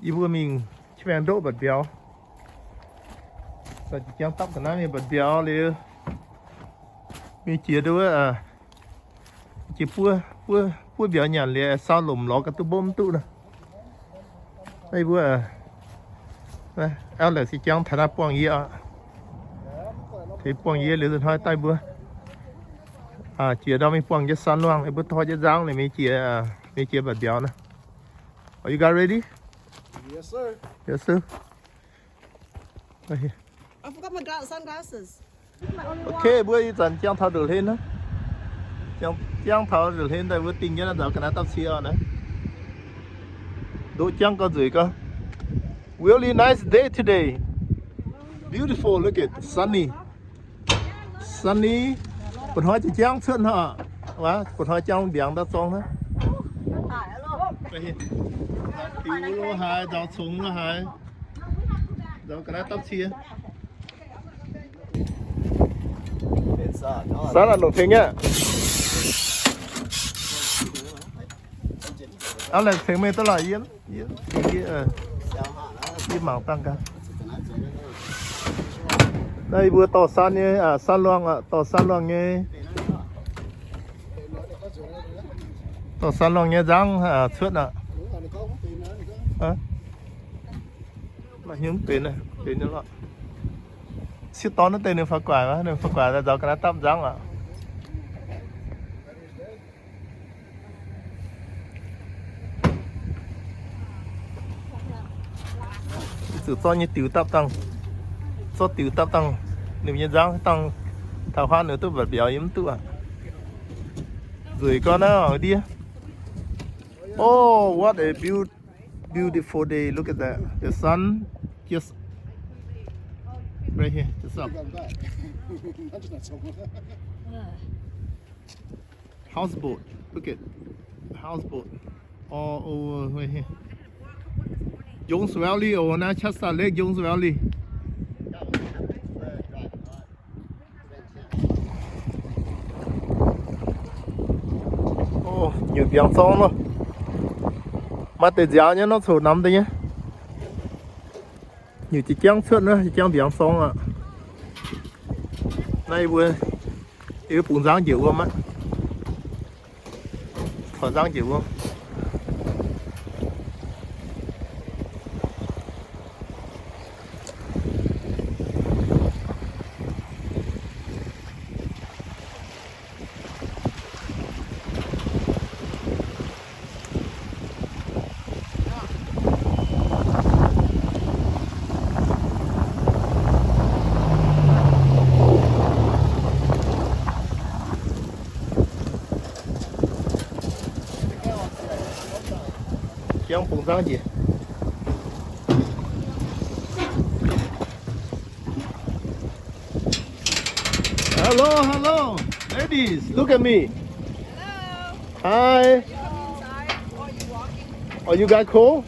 Yie mbuo mingh qiex maengx ndoqv mba'biaux. Jangv dapv ga'naaiv mingh mba'biaux liuz, mingh jiex nduov, jiex buov, buov mbiauz nyanc liuz, sau lomc lorz ga'duqv mbopv mv duqv nor. Naaiv mbuo, Alex se jangv taux naaiv buangh yie oc. Taux buangh yie liuz, hnoi daaih mbuo jiex ndau mingh buangh jienv San Luang, mbuo tor jienv nzangv liuz mingh jiex, mingh jiex mba'biaux nor. Are you guys ready? Yes, sir. Yes, sir. I forgot my gla-, sunglasses. Okay, mbuo ih zanc jangv taux ndongc hlen, jangv taux ndongc hlen daaih mbuo dingh jienv nzauh ga'naaiv dapv cie naaiv. Ndoqv jangv gauh nzueic gauh. Really nice day today. Beautiful, look at sunny. Sunny. Ba'hnoi jangv cuotv hnangv. Ba'hnoi jangv mbiaangx ndau zorng hnangv. Diuh lo haaix, nzaaux congx lo haaix. Nzauz ga'naaiv dapv cie. Saav la'nongc tengx nyei. Aav laengz tengx meih duqv lorqc, yie, yie mangc dangh gaax. Naaiv yie mbuo dorh San nyei, San Luang, dorh San Luang nyei, dorh San Luang nyei nzangv cuotv aqv. Maiv hiuv benx, benx nyei lorqc. Sieqv dorn naaiv deix ninh fai guaix, ninh fai guaix nzauz ga'naaiv dapv nzangv aqv. Zuqc zorqv nyei diux dapv dangh, zorqv diux dapv dangh, ninh nyei nzangv dangh, taux huaav ninh duqv mba'biaux yie mv duqv aqv. Nzueic gorngv naaiv ndiev. Oh, what a beau-, beautiful day. Look at that. The sun just right here, just up. Houseboat. Look at houseboat all over right here. Jones Valley, oh, naaiv Shasta Lake, Jones Valley. Nyutc mbiaangx zorng loh. Maaih deix nziaaux nyei nor, coc namx deix nyei. Nyutc jiex jangv cuotv nor, jiex jangv mbiaangx zorng aqv. Naaiv yie mbuo, yie mbuo bungx nzangv njiec wuom aqv. Taux nzangv njiec wuom. Jangv bungx nzangv njiec. Hello, hello. Ladies, look at me. Hello. Hi. Are you coming inside or are you walking? Are you guys cold?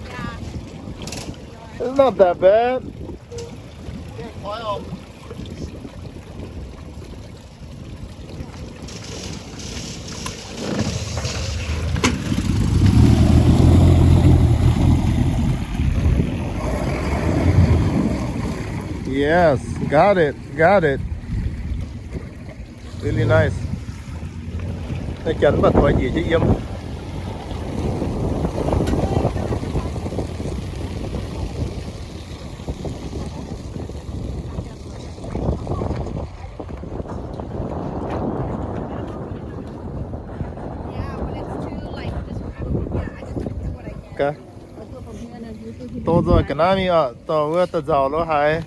Yeah. It's not that bad. Yes, got it, got it. Really nice. Naaiv janx mv baac toi njiec jienv yiem. Dorh nzoih ga'naaiv mingh oc, dorh wuov da'nzauc lo haaix,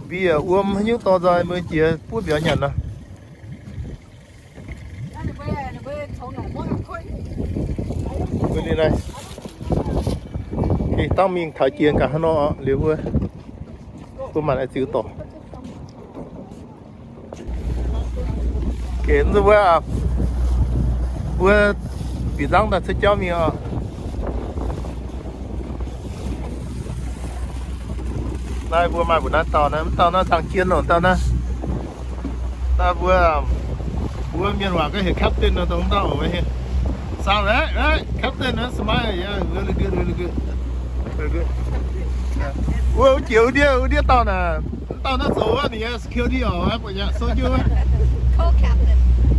mbier wuom haaix nyungc dorh nzoih mbuo jiex buov mbiauz nyanc nor. Dangh mingh taux jiex gaax hnangv nor liuz mbuo, mbuo maanc oix ziux dorc. Gec mv zuqc mbuo, mbuo bieqc nzangv daaih cuotv jauv mingh oc. Naaiv mbuo maaih mbu'naaiv dauh naaiv, mv dauh naaiv dangh jien longc dauh naaiv. Naaiv mbuo, mbuo mienh waac gorngv heuc captain nor, dongh dauh oc. Sound right, right? Captain, that's smart. Yeah, really good, really good. Wuov jiex wuov ndiev, wuov ndiev dauh naaic, dauh naaiv zoux wuov ninh nyei security oc, buatc nyei, soldier wuov.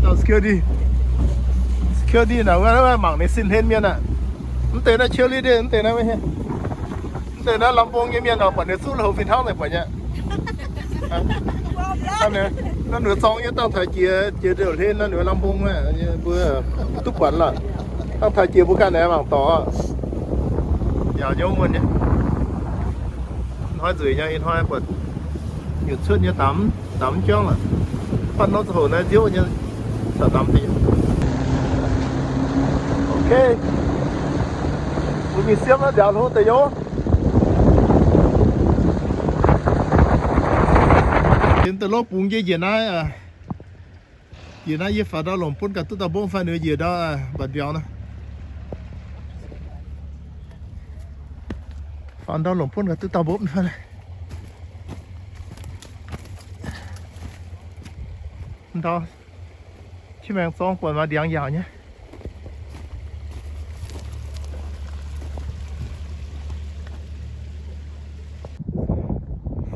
Dauh security, security naaic wuov mangc ninh sin hlen mienh aqv. Mv deix naaiv cheerleader, mv deix naaiv, mv deix naaiv lamh mbong nyei mienh oc, buatc ninh zuqv loz fih hnangv naaic, buatc nyei. Naaiv ninh zorng nyei dangh taux jiex, jiex ndouc hlen naaiv ninh lamh mbong aqv, mbuo duqv buatc lorqc. Dangh taux jiex mbuo ganh naaic mangc dorngx. Yaac nyouv muonh nyei. Hnoi nzueic nyei, ih hnoi buatc nyutc cuotv nyei damx, damx jangv aqv. Fatv norm ziangh hoc naaiv nziouv nyei, caux damx deix. Ok. Mbuo mingh siemv naaiv nziaaux hlo deix yoc. Yiem da'lov bungx njiec njiec naaiv, njiec naaiv yie faaux ndau longc buonv gaax duqv dauh mbopv fai ninh njiec ndau mbatc mbiauz nor. Faaux ndau longc buonv gaax duqv dauh mbopv fai. Ndau, qiex maengx zorng buatc maaih ndiangx yaauc nyei.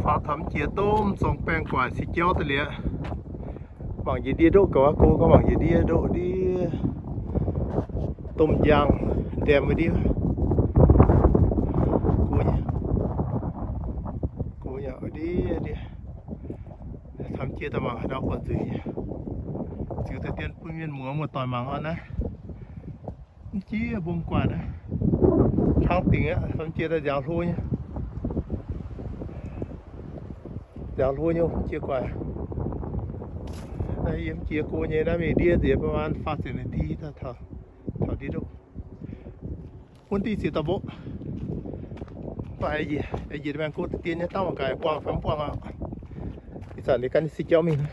Faaux taux jiex domh zorng baengh guaaic se jauv daaih liuz. Mangc njiec ndiev ndoqv gauh go, gorngv mangc njiec ndiev ndoqv ndiev domh njang ndem wuov ndiev. Go nyei, go nyei ndiev ndiev. Camv jiex daaih mangc haaix dauh buatc nzueic nyei. Ziux daaih dien bun mienh muoz muoz-doic mangc oc naaiv. Mv jiex mbong guaaic naaiv. Hnangv dingc aqv, camv jiex daaih nziaaux hlo nyei. Nziaaux hlo nyei jiex guaaic. Naaiv yiem jiex go nyei naaiv mingh ndiev nziex ประมาณ faah ziepc นาที daaih taux, taux ndiev ndoqv. Buonv diqv ziex dauh mbopv. Mv baac yie, yie maengx go deix dien nyei, dauh mangc gaax buangh fai mv buangh aqv. Ih zanc ninh ganh se jauv mingh.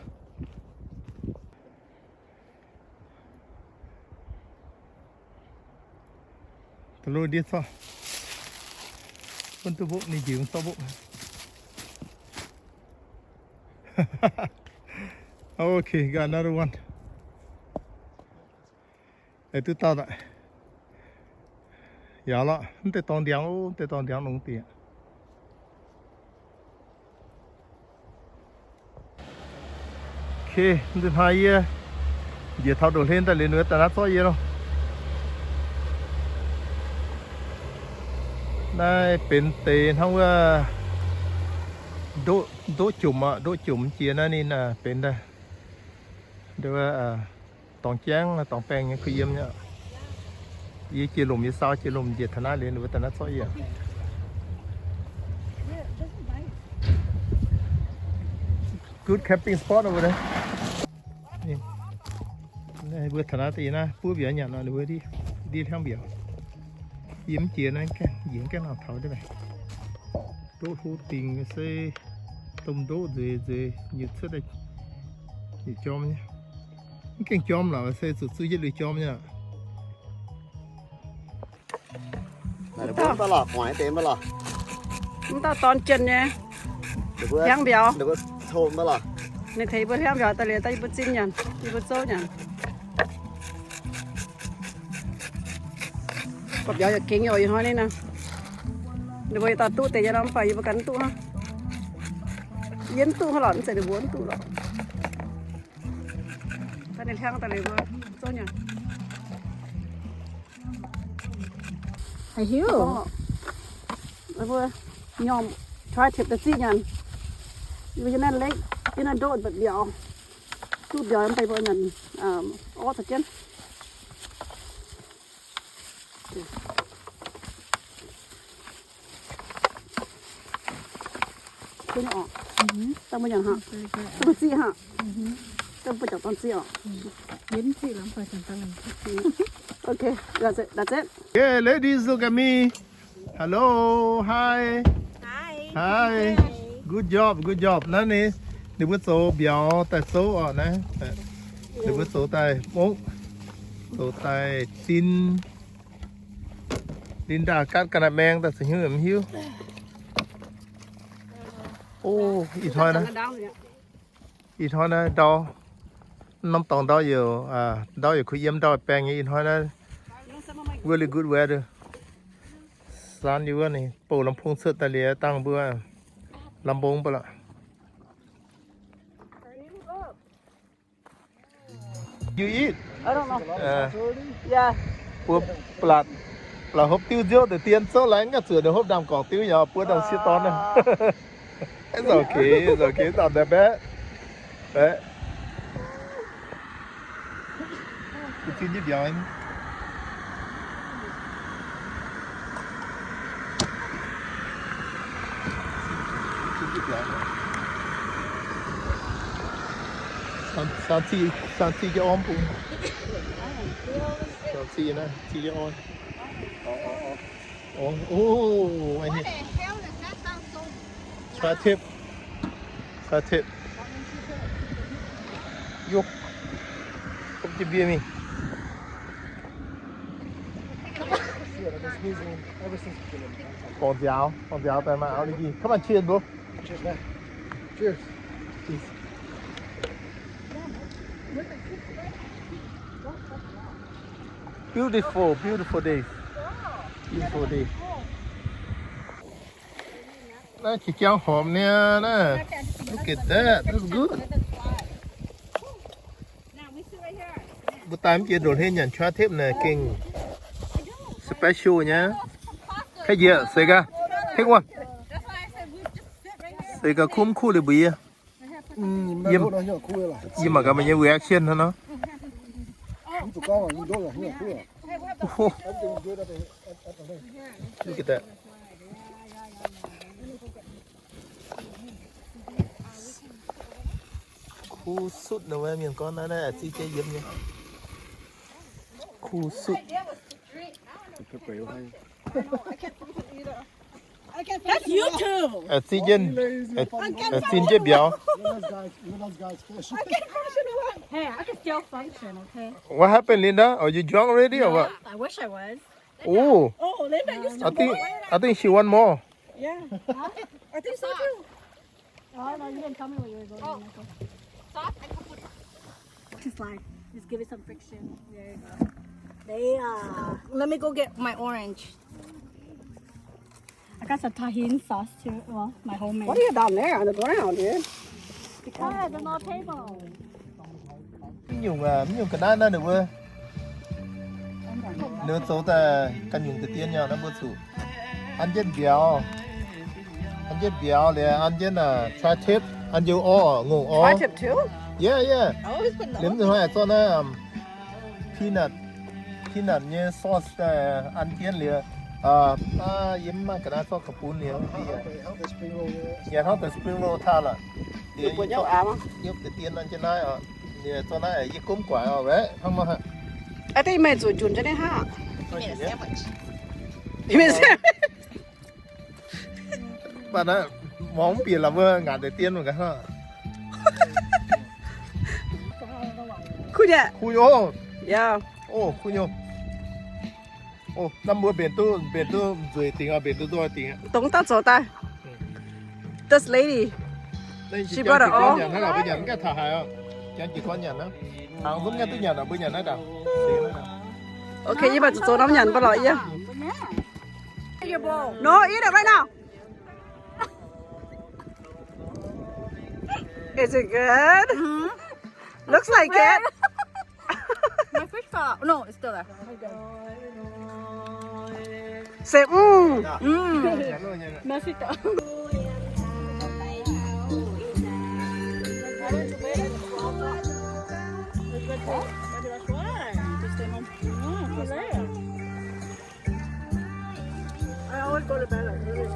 Da'lov ndiev corc. Buonv duqv mbopv ninh njiec mv zorqv mbopv. Okay, got another one. Aengx duqv dauh daaih. Yaac lorqc, mv deix dorngx ndiangx oc, mv deix dorngx ndiangx longx dingc. Ok, mv deix hnoi yie njiec taux ndoqv hlen daaih liuz ninh daaih naaiv zorqv yie lorqc. Naaiv benx deix hnangv wuov ndoqv, ndoqv jomc aqv, ndoqv jomc jiex naaiv ninh benx daaih. Ndoqv dorngx jangv, dorngx baengh nyei kuh yiem nyei. Yie jiex lomc, yie sau jiex lomc njiec taux naaiv liuz ninh mbuo daaih naaiv zorqv yie. Good camping spot over there. Mbuo taux naaiv daaih yie naaiv buov mbiauz nyanc nor, ninh mbuo ndiev hliangv mbiauz. Yie mv jiex naaiv gaengh, yie mv gaengh nangc taux deix maengx. Ndoqv hlo dingc se domh ndoqv nzueic nzueic, nyutc cuotv daaih nyutc jorm nyei. Mv gaengh jorm lorqc, se zuqc zuqv yietc lui jorm nyei aqv. Mv dauh dorn jienv nyei hliangv mbiauz. Ninh tengx yie mbuo hliangv mbiauz daaih liuz, daaih yie mbuo zinh nyanc, yie mbuo zouv nyanc. Buatc mbiauz yaac gengx oc, ih hnoi ninh naaiv. Ninh mbuo yietc dauh duqv deix nyei nor, mv baac yie mbuo ganh mv duqv hnangv. Yie mv duqv hnangv lorqc, mv zeiz ninh mbuo mv duqv lorqc. Daaih ninh hliangv daaih liuz mbuo zouv nyanc. Haiz hiuv. Mbuo nyormh try tipc daaih ziqv nyanc. Yie mbuo yiem naaiv lake, yiem naaiv ndoqv mbatc mbiauz. Duqv mbiauz mv baac mbuo nyanc orv za'jienv. Dangh mbuo nyanc haic, dangh mbuo ziqv haic, dangh mbuo jangx dorn ziqv oc. Okay, that's it, that's it. Okay, ladies, look at me. Hello, hi. Hi. Good job, good job. Naaiv ninh, ninh mbuo zoux mbiauz daaih zouv oc naaiv. Ninh mbuo zoux daaih mopv, zoux daaih din. Din ndaah gaatv ga'naaiv maeng daaih zuqc hnyouv mv hiuv. O, ih hnoi naaiv, ih hnoi naaiv ndau, norm dorngx ndau yaac, ndau yaac kuh yiem, ndau baengh nyei. Ih hnoi naaiv really good weather. Laanh yie wuov ninh bouh lamh pung cuotv daaih liuz dangh mbuo lamh mbong mbuo lorqc. You eat? I don't know. Yeah. Buo blatc, blatc hopv diuv nziouv deix dien zouv laengz gaax zuoqc ninh hopv ndaamv-gorngc diuv yaac buo ndaamv-sieqv dorn. It's okay, it's okay, it's not that bad. Right? Zinh nyei mbiauz. Saeng-zinh, saeng-zinh jienv orv bung. Saeng-zinh naaiv, zinh jienv orv. Oh, oh, oh, I need. Tri-tip. Tri-tip. Yuk. Kom jienv bie mingh. Borngz nziaaux, borngz nziaaux daaih maaih auv li jih. Come on, cheers, bro. Cheers, man. Cheers. Cheers. Beautiful, beautiful day. Beautiful day. Naaiv qiex jiangv horpc niaa naaiv. Look at that, that's good. Mbuo daaih mv jiex ndongc hlen nyanc tri-tip naaic gengh special nyei. Kaiv njiec seix gaax, take one. Seix gaax kuv mv kuv liuz mbuox yie. Yie mangc gaax meih nyei reaction hnangv nor. Look at that. Kuv sutv nor, mienh gorngv naaiv naaiv zinh jienv yiem nyei. Kuv sutv. That's you too. Zinh jienv, zinh jienv mbiauz. Hey, I can still function, okay? What happened, Linda? Are you drunk already or what? I wish I was. Oh, Linda, you still going? I think, I think she want more. Yeah. I think so too. Oh, no, you didn't tell me what you were going to do. Sauce and kaputt. Just like, just give it some friction. There you go. There. Let me go get my orange. I got some Tajín sauce too. Well, my homemade. What are you down there on the ground, dude? Because there's no table. Mv nyungc, mv nyungc ga'naaiv naaiv ninh mbuo, ninh mbuo zoux daaih ganh nyungc deix dien nyei naaiv mbuo zuqc an jienv mbiauz, an jienv mbiauz liuz an jienv tri-tip, an jienv orv, ngongh orv. Tri-tip too? Yeah, yeah. Liuz mv hnoi zorqv naaiv peanut, peanut nyei sauce daaih an jienv liuz, yie mv maaih ga'naaiv zorqv ga'bun liuz, nyanc hnangv deix spring roll taux lorqc. Yie buatc nyei aqv. Yie deix dien an jienv naaiv oc. Yie zorqv naaiv yie gomv guaix oc, right? Hnangv nor haic. I think meih zuqc njunc jienv naaiv hnangv. Baac naaiv mor mv bieqc la'maah ngaanc deix dien mangc gaax hnangv. Kuv nyei. Kuv nyei. Yeah. Oh, kuv nyei. Oh, naaiv mbuo mbenc duqv, mbenc duqv nzueic dingc oc, mbenc duqv nzoih dingc aqv. Dongh dauh zoux daaih. This lady. She brought it all. Nyanc hnangv naaic mbuo nyanc mv gaengh taux haaix oc. Janx jiez gorn nyanc hnangv. Hnaangx zungv nyanc duqv nyanc oc, mbuo nyanc naaiv daaih. Okay, yie mbuo zuqc zoux norm nyanc mbuo lorqc yie. No, eat it right now. Is it good? Mm-hmm. Looks like it. My fish fell out. No, it's still there. Say, mm, mm. Messy though. I always go to bed like this.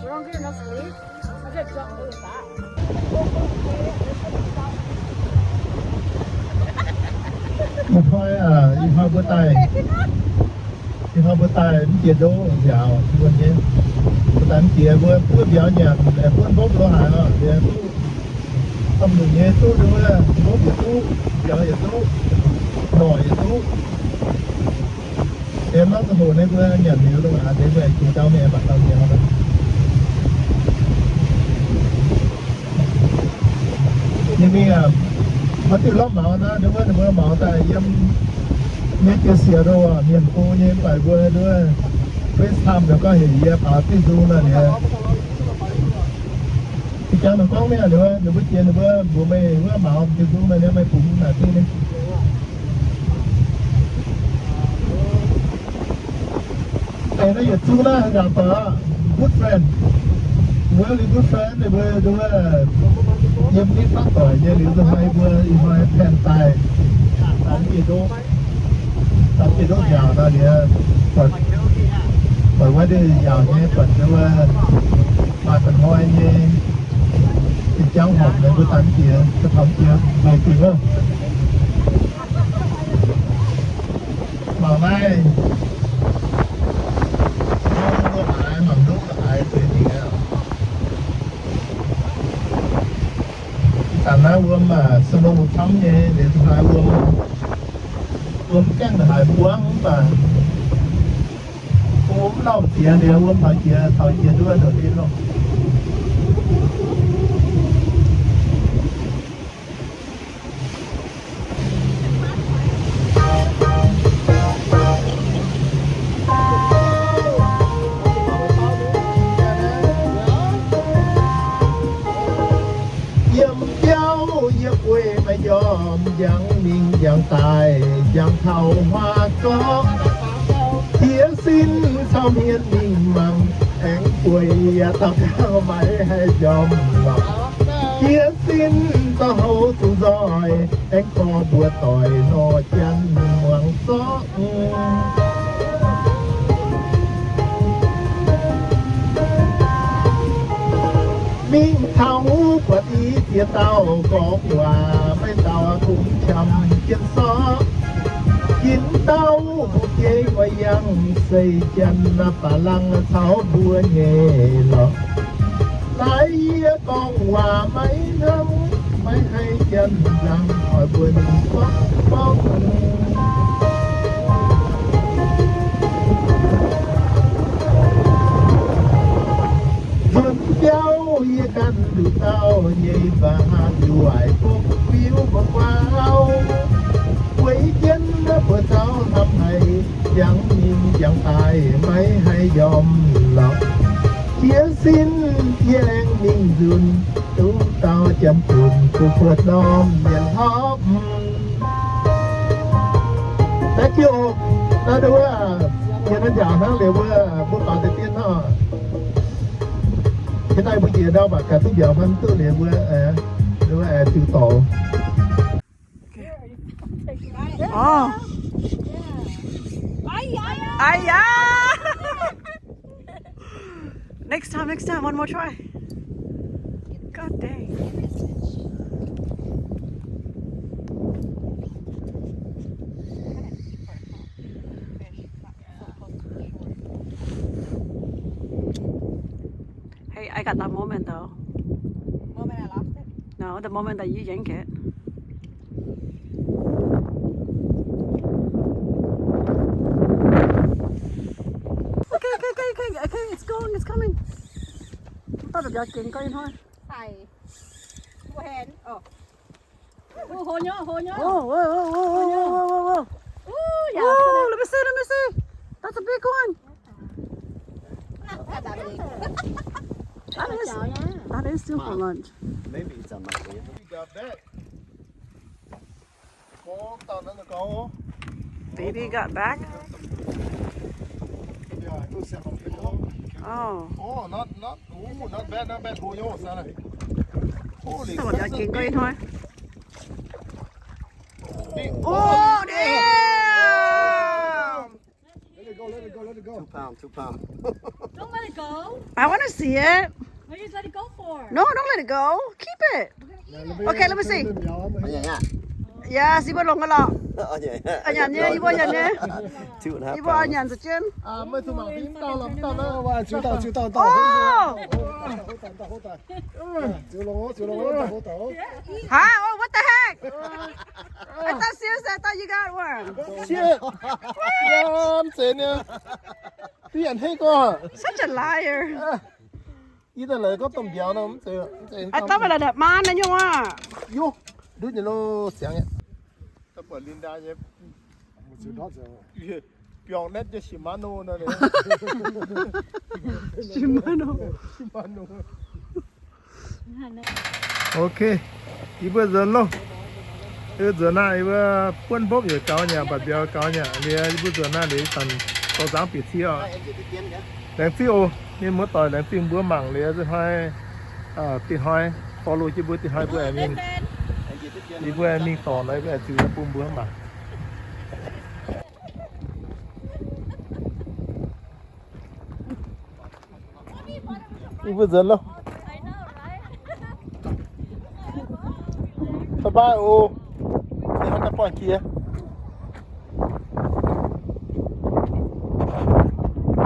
We don't get enough sleep. I get drunk really fast. Ih hnoi, ih hnoi mbuo daaih, ih hnoi mbuo daaih mv jiex ndoqv nziaaux, mbuo daaih mv jiex, mbuo buov mbiauz nyanc, buov mbopv lo haaix oc, mbuo duqv, domh lungc nyei duqv, mbopv yietc duqv, mbiauz yietc duqv, norqc yietc duqv. Deix maiv ziangh hoc naaiv mbuo nyanc liuz lungh aqv, deix mbuo aengx jiex jauv mingh mangc gaax mbiauz. Nyei mingh aac, maaih diuh lorqc maux naaiv, ninh mbuo, ninh mbuo maux daaih yiem nyei jiex siec ndoh, mienh go nyei, mv baac mbuo nduov FaceTime nor gorngv heuc yie baaux diuh nzung nor liuz, ih jangx nor gorngv mingh liuz, ninh mbuo jiex ninh mbuo mbuox meih wuov mauz diuh nzung nor liuz, meih bungx naaic diuh ni. Deix naaiv yietc zungv naaiv haaix zanc doic, good friend, really good friend, ninh mbuo nduov yiem nitv fatv doic nyei liuz, nduov hnoi mbuo ih hnoi paenh daaih, daaih jiex ndoqv, daaih jiex ndoqv nziaauc nor liuz, buatc, buatc wuov ndeic nziaauc nyei, buatc nduov maaih ba'hnoi nyei, jiex jangv horpc, ninh mbuo daaih jiex, daaih taux jiex mbuo dingc oc. Mangc naaiv, mbuo haaix mangc ndoqv haaix zueiz dingc aqv. Ih zanc naaiv wuom aac, snow camv nyei, liuz haaix wuom, wuom gaengh haaix buangv mv baac mv lauh ziex liuz wuom taux jiex, taux jiex nduov ndongc ndiev lorqc. Yiem biauv yie bueix maaih njormh, njang mingh njang daaih njang taux huaax gorqv. Jiex sin caux hmien mingh mangc, aengx bueix yaac dauh gauh maiv haih njormh lorqc. Jiex sin zorqv houv zuqc nzoih, aengx gorngv mbuo doic nor janx muangx zorqv. Mingh taux buatc i ziex dauh gorngv waac, maiv dauh kungx qamv jienv sorqv. Ginv dauh bungx jeiv nqoi yangh, se janx baac laangh caux mbuo nyei lorqc. Naaiv yie gorngv waac maiv hnamv, maiv haih janx laangh, oix mbuo ninh gorngv gorngv. Nzunc biauv yie ganh nduqc dauh nyei, mv baac haaix nduqc waaic bopv fiuv mbuo guauv. Weic jienv buoz-zaux hnamv haic, jangx mingh jangx daaih maiv haih njormh lorqc. Jiex sin yie aengx mingh nzunc, duqv dauh janx-junc, duqv buatc norm mienh hopv. Daaih jiouc, naaiv nduov, yie naaiv njaaux hnangv liuz wuov, mbuo faaux deix dien hnangv. Hienx daaih mbuo jiex ndau mangc gaax duqv mbiauz fai mv duqv liuz mbuo, mbuo ziux dorngx. Orh. Aa, aa. Next time, next time, one more try. God dang. Hey, I got that moment though. Moment I lost it? No, the moment that you yanked it. Okay, okay, okay, okay, okay, it's going, it's coming. Tao deix mbiauz gengh gorngv ih hnoi. Hai. When? Oh. Hu hlo nyei, hu hlo nyei. Oh, whoa, whoa, whoa. Ooh, yeah. Ooh, let me see, let me see. That's a big one. That is, that is still for lunch. Maybe it's on my way. Baby got back? Oh. Oh, not, not, ooh, not bad, not bad. Hold yours, Sarah. Holy crap, that's big. Oh, damn! Let it go, let it go, let it go. Two pound, two pound. Don't let it go. I wanna see it. What are you let it go for? No, don't let it go. Keep it. Okay, let me see. A'nyanc nyei, yie mbuo longc ga'lorqc. A'nyanc nyei, yie mbuo a'nyanc nyei. Yie mbuo a'nyanc zuqc jienv. Ziux dauh, ziux dauh, dauh. Haa, oh, what the heck? I thought serious, I thought you got one. Shit. Yie mv zeiz nyei. Duqv yaac hneiv gorngv. Such a liar. Yie daaih laaix gorngv domh mbiauz nor, mv zeiz, mv zeiz. Aa, daaih meih laaix maan naaiv nyungc aqv. Yo, nduqc nyei lo, siangx nyei. Daaih buatc Linda nyei. biorngz naetv jienv Shimano nor. Shimano. Ok, yie mbuo nzuonx loh. Yie mbuo nzuonx naaiv, yie mbuo buonv mbopv yietc gaux nyanc, mbatc mbiauz gaux nyanc liuz, yie mbuo nzuonx naaiv liuz, ih zanc dorh nzangv bieqc cie oc. Laengz zingh oc, mienh muoz doic, laengz zingh mbuo mangc liuz, ih hnoi, ih hnoi follow jienv mbuo, ih hnoi mbuo aengx mingh, yie mbuo aengx mingh dorngc nor, yie mbuo aengx ziux bun mbuo mangc. Yie mbuo nzuonx loh. Bye bye oc. Se hnangv ganh buangh jiex.